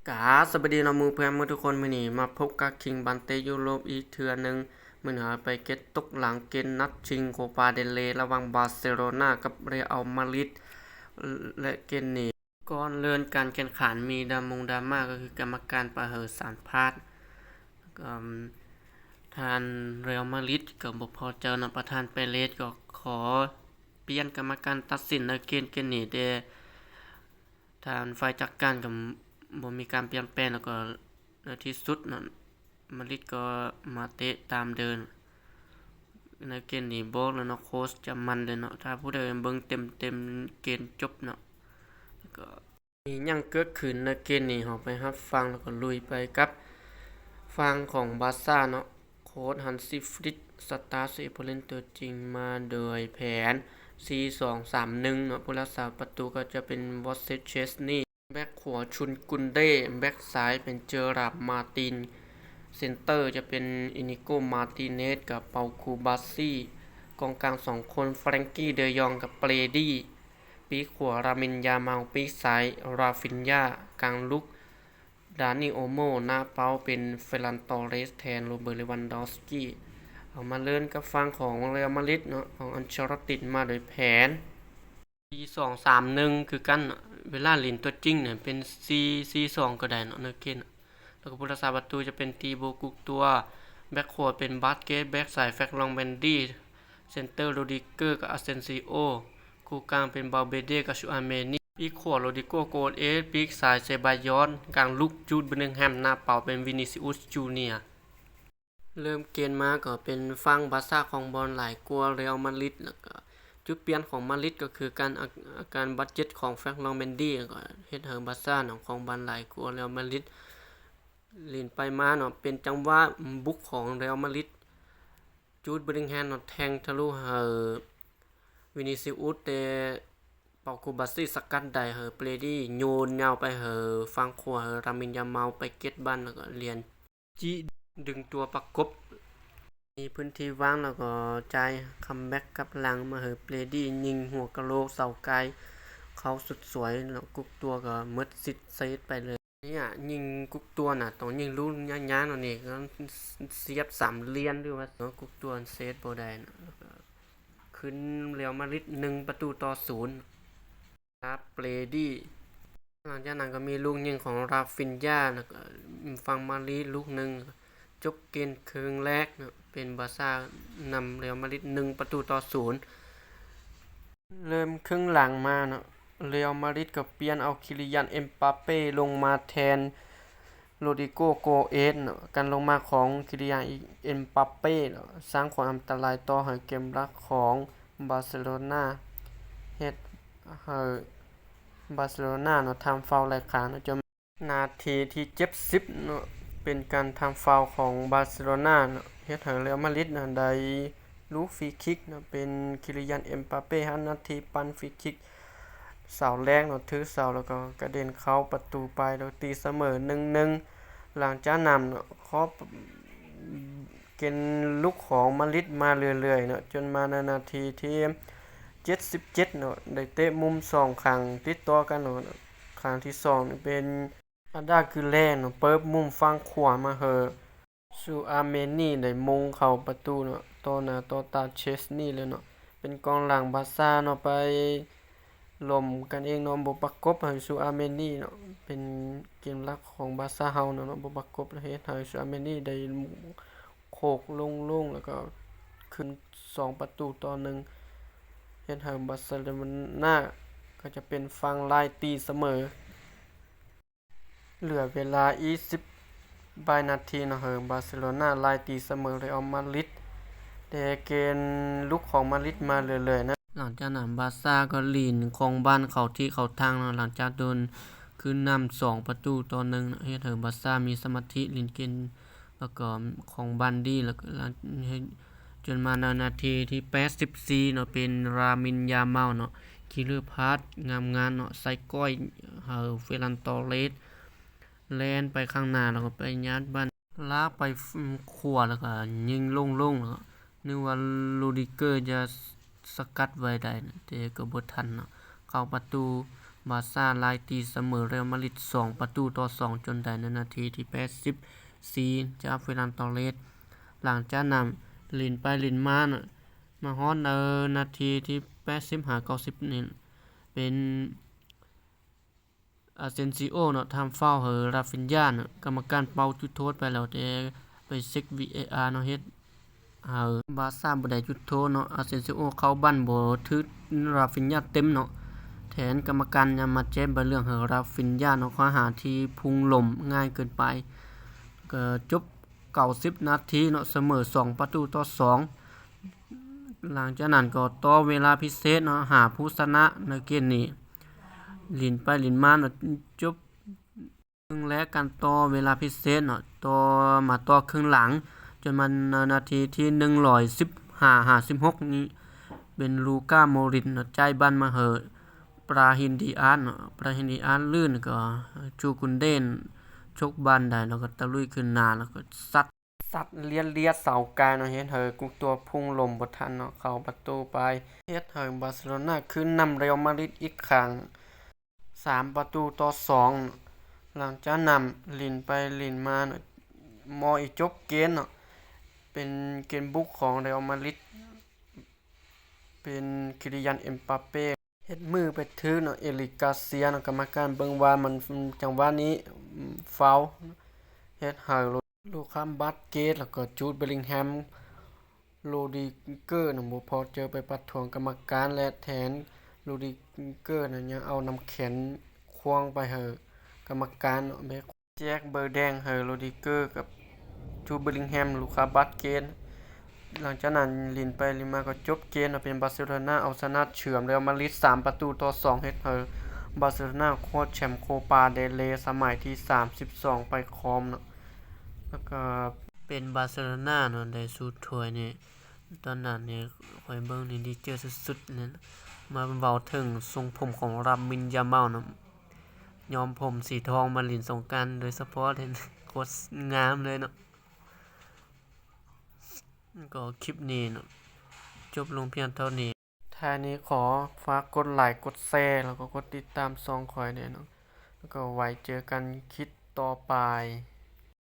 ກາສະບາຍດີເນາະ ໝູ່ເພື່ອນໝົດທຸກຄົນ. ມື້ນີ້ມາພົບກັບຄິງບັນເຕຢູໂຣບອີກເທື່ອໜຶ່ງ. ມື້ນີ້ເຮົາໄປເກັດຕົກຫຼັງເກມນັດຊິງໂຄປາເດລເລ ລະຫວ່າງບາເຊໂລນາກັບເຣອັລມາດຣິດ ແລະ ເກມນີ້ ກ່ອນເລີ່ມການແຂ່ງຂັນມີດາມົງດາມາ ກໍຄືກຳມະການປະເຫີສານພາດ ແລ້ວກໍ ທ່ານເຣອັລມາດຣິດກໍບໍ່ພໍໃຈເນາະ ປະທານເປເຣສກໍຂໍປ່ຽນກຳມະການຕັດສິນໃນເກມ ເກມນີ້ ແຕ່ ທາງຝ່າຍຈັດການກໍບໍ່ມີການປ່ຽນແປງ ແລ້ວກໍໃນທີ່ສຸດເນາະ ມາດຣິດກໍມາເຕະຕາມເດີມ. ໃນເກມນີ້ບອກແລ້ວເນາະ ໂຄດຈະມັນເລີຍເນາະ ຖ້າຜູ້ໃດເບິ່ງເຕັມໆເກມຈົບເນາະ ແລ້ວກໍມີຫຍັງເກີດຂຶ້ນໃນເກມນີ້ ເຮົາໄປຮັບຟັງ ແລ້ວກໍລຸຍໄປກັບຝັ່ງຂອງບາເຊໂລນາເນາະ. ໂຄດຮັນຊີຟລິກ ສະຕາດເອໂປເລນຕົວຈິງມາໂດຍແຜນ ສີ່ສອງສາມໜຶ່ງ ເນາະ. ຜູ້ລັກສາປະຕູກໍຈະເປັນ ວອດເຊສ ເຊັສນີ ແບັກຂວາ ຊຸນກຸນເດ ແບັກຊ້າຍເປັນ ເຈີຣາດ ມາຕິນ ເຊັນເຕີຈະເປັນ ອີນິໂກ ມາຕິເນສ ກັບ ເປົາ ຄູບາຊີ ກອງກາງສອງຄົນ ແຟຣັງກີ ເດີຢອງ ກັບ ເບຣດີ ປີກຂວາ ລາມິນ ຢາມາວ ປີກຊ້າຍ ຣາຟິນຢາ ກາງລຸກ ດານີ ໂອໂມ ໜ້າເປົ້າເປັນ ເຟີຣັນ ໂຕເຣສ ແທນ ໂຣເບີດ ເລວັນດອຟສກີ. ເຮົາມາເລີ່ມກັບຝັ່ງຂອງເຣອັລມາດຣິດເນາະ ຂອງອັນເຊລອດຕິ ມາໂດຍແຜນ ສີ່ສອງສາມໜຶ່ງ ຄືກັນເນາະ. ເວລາຫຼິ້ນຕົວຈິງນີ້ເປັນ ສີ່ສີ່ສອງ ກໍໄດ້ເນາະ ໃນເກມ. ແລ້ວກໍຜູ້ລັກສາປະຕູຈະເປັນ ຕີໂບ ກຸກຕົວ, ແບັກຂວາເປັນ ບາສເກດ, ແບັກຊ້າຍ ແຟຣັງ ແມນດີ, ເຊັນເຕີ ໂຣດຣິໂກ ກັບ ອາເຊນຊີໂອ, ຄູ່ກາງເປັນ ວາລເວເດ ກັບ ຊູອາເມນີ, ປີກຂວາ ໂຣດຣິໂກ ໂກເອດ, ປີກຊ້າຍ ເຊບາຢອສ, ກາງລຸກ ຈູດ ເບລລິງແຮມ, ໜ້າເປົ້າເປັນ ວິນີຊີອຸສ ຈູເນຍ. ເລີ່ມເກມມາກໍເປັນຝັ່ງບາເຊໂລນາຄອງບອນຫຼາຍກວ່າເຣອັລມາດຣິດ ແລ້ວກໍຈຸດປ່ຽນຂອງມາດຣິດກໍຄືການ ອາ ອາການບາດເຈັບຂອງແຟຣັງ ແມນດີ ກໍເຮັດໃຫ້ບາເຊໂລນາຄອງບອນຫຼາຍກວ່າເຣອັລມາດຣິດ. ຫຼິ້ນໄປມາເນາະ ເປັນຈັງຫວະບຸກຂອງເຣອັລມາດຣິດ ຈູດ ເບລລິງແຮມເນາະ ແທງທະລຸໃຫ້ວິນີຊີອຸສ ແຕ່ເປົາ ຄູບາຊີ ສະກັດໄດ້ໃຫ້ ເບຣດີ ໂຍນຍາວໄປໃຫ້ຝັ່ງຂວາ ໃຫ້ ລາມິນ ຢາມາວ ໄປເກັບບານ ແລ້ວກໍລຽນ ຈີ້ດຶງຕົວປະກົບ ມີພື້ນທີ່ວ່າງແລ້ວກໍຈ່າຍຄັມແບັກກັບຫຼັງມາໃຫ້ເບຣດີ ຍິງຫົວກະໂຫຼກເສົາໄກເຂົ້າສຸດສວຍ ແລ້ວກຸກຕົວກໍໝົດສິດເຊບໄປເລີຍ. ນີ້ຍິງກຸກຕົວນະ ຕ້ອງຍິງລູກຍາກໆເນາະ ນີ້ກໍສຽບສາມຫຼ່ຽມ ຫຼືວ່າເນາະ ກຸກຕົວເຊບບໍ່ໄດ້ນະ ແລ້ວກໍຂຶ້ນເຣອັລມາດຣິດ ໜຶ່ງປະຕູຕໍ່ສູນ ກັບເບຣດີ. ຫຼັງຈາກນັ້ນກໍມີລູກຍິງຂອງຣາຟິນຢາ ແລ້ວກໍຝັ່ງມາດຣິດລູກໜຶ່ງ. ຈົບເກມເຄິ່ງແລກເນາະ ເປັນບາເຊໂລນານຳເຣອັລມາດຣິດ ໜຶ່ງປະຕູຕໍ່ສູນ. ເລີ່ມເຄິ່ງຫຼັງມາເນາະ ເຣອັລມາດຣິດກໍປ່ຽນເອົາ ຄີລີຢານ ເອັມບາເປ ລົງມາແທນ ໂຣດຣິໂກ ໂກເອດເນາະ. ການລົງມາຂອງ ຄີລີຢານ ເອັມບາເປ ເນາະ ສ້າງຄວາມອັນຕະລາຍຕໍ່ໃຫ້ເກມລັກຂອງ ບາເຊໂລນາ ເຮັດໃຫ້ບາເຊໂລນາເນາະ ທຳຟາວຫຼາຍຄັ້ງເນາະ ຈົນນາທີທີເຈັດສິບເນາະ ເປັນການທຳຟາວຂອງບາເຊໂລນາເນາະ ເຮັດໃຫ້ເຣອັລມາດຣິດນະໄດ້ລູກຟຣີຄິກເນາະ ເປັນຄີລີຢານ ເອັມບາເປ ຫານາທີ ປັ່ນຟຣີຄິກເສົາແລກເນາະ ຖືກເສົາ ແລ້ວກໍກະເດັນເຂົ້າປະຕູໄປ ແລ້ວຕີສະເໝີ ໜຶ່ງໜຶ່ງ. ຫຼັງຈາກນັ້ນເນາະ ຄອບ ເກມລຸກຂອງມາດຣິດມາເລື້ອຍໆເນາະ ຈົນມາໃນນາທີທີເຈັດສິບເຈັດເນາະ ໄດ້ເຕະມຸມສອງຄັ້ງຕິດຕໍ່ກັນເນາະ. ຄັ້ງທີສອງເປັນ ອາດາ ກືແລ ເນາະ ເປີດມຸມຝັ່ງຂວາມາໃຫ້ ຊູອາເມນີ ໄດ້ມົງເຂົ້າປະຕູເນາະ ຕໍ່ໜ້າຕໍ່ຕາເຊັສນີເລີຍເນາະ. ເປັນກອງຫຼັງບາເຊໂລນາເນາະ ໄປ ລົມກັນເອງເນາະ ບໍ່ປະກົບໃຫ້ຊູອາເມນີເນາະ ເປັນເກມຫຼັກຂອງບາເຊໂລນາເຮົາເນາະ ບໍ່ປະກົບ ເຮັດໃຫ້ຊູອາເມນີໄດ້ໂຂກໂລ່ງໆ ແລ້ວກໍຂຶ້ນສອງປະຕູຕໍ່ໜຶ່ງ ເຮັດໃຫ້ບາເຊໂລນາກໍຈະເປັນຝັ່ງໄລ່ຕີສະເໝີ. ເຫຼືອເວລາອີກສິບປາຍນາທີເນາະ ໃຫ້ບາເຊໂລນາໄລ່ຕີສະເໝີເຣອັລມາດຣິດ ແຕ່ເກມລຸກຂອງມາດຣິດມາເລື້ອຍໆນະ. ຫຼັງຈາກນັ້ນບາເຊໂລນາກໍຫຼິ້ນຄອງບານເຂົ້າທີ່ເຂົ້າທາງເນາະ ຫຼັງຈາກໂດນຂຶ້ນນຳສອງປະຕູຕໍ່ໜຶ່ງເນາະ ເຮັດໃຫ້ບາເຊໂລນາມີສະມາທິຫຼິ້ນເກມ ແລ້ວກໍຄອງບານດີ ແລ້ວກໍ ເຮັດ ຈົນມາໃນນາທີທີແປດສິບສີ່ເນາະ ເປັນລາມິນ ຢາມາວ ເນາະ ຂີ້ເລືອພາດງາມໆເນາະ ໃສ່ກ້ອຍໃຫ້ເຟີຣັນ ໂຕເຣສ ແລ່ນໄປຂ້າງໜ້າ ແລ້ວກໍໄປຍາດບານ ລາກໄປຂວາ ແລ້ວກໍຍິງໂລ່ງໆ ແລ້ວກໍນຶກວ່າໂຣດຣິເກີຈະສະກັດໄວ້ໄດ້ນະ ແຕ່ກໍບໍ່ທັນເນາະ ເຂົ້າປະຕູ ບາຊາໄລ່ຕີສະເໝີເຣອັລມາດຣິດສອງປະຕູຕໍ່ສອງຈົນໄດ້ໃນນາທີທີແປດສິບສີ່ຈາກເຟີຣານໂຕເຣສ. ຫຼັງຈາກນັ້ນຫຼິ້ນໄປຫຼິ້ນມາເນາະ ມາຮອດໃນນາທີທີແປດສິບຫາເກົ້າສິບນີ້ ເປັນ ອາເຊນຊີໂອເນາະ ທຳຟາວໃຫ້ຣາຟິນຍາເນາະ ກຳມະການເປົ່າຈຸດໂທດໄປແລ້ວ ແຕ່ໄປເຊັກວີເອອາເນາະ ເຮັດໃຫ້ບາຊາບໍ່ໄດ້ຈຸດໂທດເນາະ ອາເຊນຊີໂອເຂົ້າບັ້ນບໍ່ຖືກຣາຟິນຍາເຕັມເນາະ ແທນກຳມະການຍັງມາແຈ້ງໃບເຫຼືອງໃຫ້ຣາຟິນຍາເນາະ ຂໍ້ຫາທີ່ພຸ່ງລົມງ່າຍເກີນໄປ. ກໍຈົບເກົ້າສິບນາທີເນາະ ສະເໝີສອງປະຕູຕໍ່ສອງ. ຫຼັງຈາກນັ້ນກໍຕໍ່ເວລາພິເສດເນາະ ຫາຜູ້ຊະນະໃນເກມນີ້ ຫຼິ້ນໄປຫຼິ້ນມາເນາະ ຈົບເຄິ່ງແລກ ການຕໍ່ເວລາພິເສດເນາະ ຕໍ່ມາຕໍ່ເຄິ່ງຫຼັງ ຈົນມານາທີທີໜຶ່ງຮ້ອຍສິບຫ້າຫາສິບຫົກນີ້ ເປັນລູກາໂມດຣິດເນາະ ຈ່າຍບັ້ນມາໃຫ້ບຣາຮິມດີອາສເນາະ ບຣາຮິມດີອາສລື່ນ ແລ້ວກໍຈູກຸນເດນ ຊົກບັ້ນໄດ້ ແລ້ວກໍຕະລຸຍຂຶ້ນໜ້າ ແລ້ວກໍຊັດ ຊັດລຽດໆເສົາໄກເນາະ ເຮັດໃຫ້ກຸກຕົວພຸ່ງລົມບໍ່ທັນເນາະ ເຂົ້າປະຕູໄປ ເຮັດໃຫ້ບາເຊໂລນາຂຶ້ນນຳເຣອັລມາດຣິດອີກຄັ້ງ ສາມປະຕູຕໍ່ສອງ. ຫຼັງຈາກນັ້ນຫຼິ້ນໄປຫຼິ້ນມາເນາະ ມໍອີ່ຈົບເກມເນາະ ເປັນເກມບຸກຂອງເຣອັລມາດຣິດ ເປັນກິລິຢານ ເອັມບາເປ ເຮັດມືໄປຖືກເນາະ ເອລິກ ກາເຊຍເນາະ ກຳມະການເບິ່ງວ່າມັນ ຈັງຫວະນີ້ຟາວ ເຮັດໃຫ້ລູຄາ ບາສເກດ ແລ້ວກໍຈູດ ເບລລິງແຮມ ໂຣດຣິເກີເນາະ ບໍ່ພໍໃຈໄປປະທ້ວງກຳມະການ ແລະ ແທນໂຣດຣິເກີເນາະ ຍັງເອົານ້ຳແຂງຂວ້າງໄປໃຫ້ກຳມະການເນາະ ແຈກໃບແດງໃຫ້ໂຣດຣິເກີກັບຈູດ ເບລລິງແຮມ ລູຄາ ບາສເກດ. ຫຼັງຈາກນັ້ນຫຼິ້ນໄປຫຼິ້ນມາກໍຈົບເກມເນາະ ເປັນບາເຊໂລນາເອົາຊະນະເຊື່ອມເຣອັລມາດຣິດສາມປະຕູຕໍ່ສອງ ເຮັດໃຫ້ບາເຊໂລນາຄວ້າແຊມໂຄປາເດລເຣສະໄໝທີສາມສິບສອງໄປຄອງເນາະ ແລ້ວກໍເປັນບາເຊໂລນາເນາະ ໄດ້ຊູດຖ້ວຍນີ້ ຕອນນັ້ນນີ້ຂ້ອຍເບິ່ງນີ້ດີໃຈສຸດໆເລີຍ. ມາເວົ້າເຖິງຊົງຜົມຂອງລາມມິນ ຢາມາລເນາະ ຍ້ອມຜົມສີທອງມາຫຼິ້ນສົງການໂດຍສະເພາະເລີຍ ໂຄດງາມເລີຍເນາະ. ກໍຄລິບນີ້ເນາະ ຈົບລົງພຽງເທົ່ານີ້. ທ້າຍນີ້ຂໍຝາກກົດໄລ ກົດແຊ ແລ້ວກໍກົດຕິດຕາມຊ່ອງຂ້ອຍແດ່ເນາະ ແລ້ວກໍໄວ້ເຈີກັນຄລິບຕໍ່ໄປ.